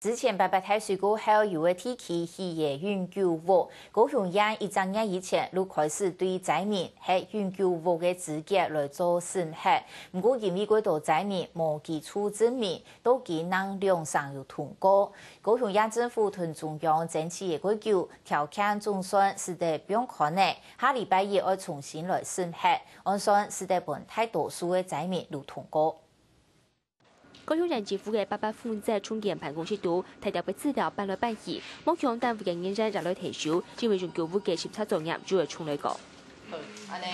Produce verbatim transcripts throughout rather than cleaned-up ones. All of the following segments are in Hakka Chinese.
之前八八大水過後，有个地區起个永久屋，高雄縣一隻月以前就開始對災民核永久屋个資格來做審核。毋過因為過多災民無居住證明，到今正兩成有通過。高雄縣政府同中央爭取个過久，條件總算使得放寬了，下禮拜一愛重新來審核，按算使得分大多數个災民都通過。 高雄縣政府个八八風災重建辦公室肚，大疊个資料搬來搬去，無共單位个人員也來𢯭手，因為永久屋个審查作業就愛重來過。好，按呢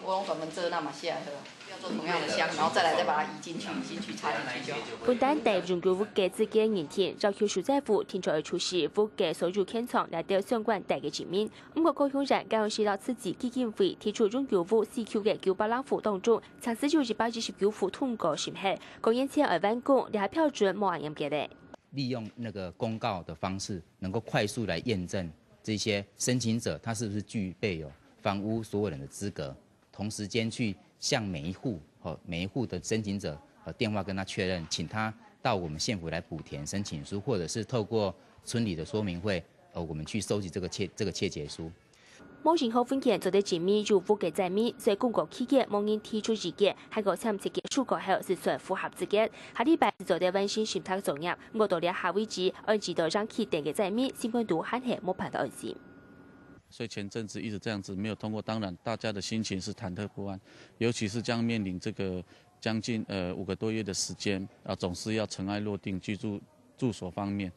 我用專門做那馬戲來好，要做同样的箱，然后再来再把它移进去，移进去插进去就好。本單等永久屋个資格認定，要求受災戶定著愛出示屋个所有權狀，來到相關單个證明。毋過高雄縣高雄市摎自治基金會提出永久屋需求个九百零戶當中， 淨使有一百二十九戶通過審核，公園前愛完工，這下標準無恁嚴格了。利用那个公告的方式，能够快速来验证这些申请者他是不是具备有房屋所有人的资格，同时间去向每一户，哦，每一户的申请者，呃，电话跟他确认，请他到我们县府来补填申请书，或者是透过村里的说明会，呃，我们去收集这个切，这个切结书。 無任何文件做得證明有屋个災民，所以公告期間無人提出意見，還過簽切結書過後係算符合資格。下禮拜係做得完成審查作業，毋過到這下為止，安置到營區等个災民，心肝肚還係無辦法安心。所以前陣子一直這樣子沒有通過，當然大家的心情是忐忑不安，尤其是將面臨這個將近，呃，五個多月的時間，啊，總是要塵埃落定，居住住所方面。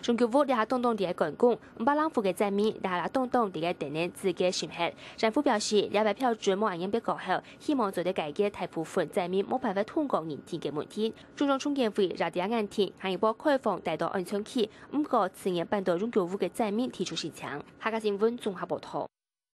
永久屋這下當當在該趕工，毋怕冷府个災民這下當當在該等等資格審核。政府表示，這擺標準無恁嚴格過後，希望做得解決大部分災民無辦法通過認定个問題。中央重建會也在該眼前，下一步開放帶到安全區，毋過自願搬到永久屋个災民提出申請。客家新聞綜合報導。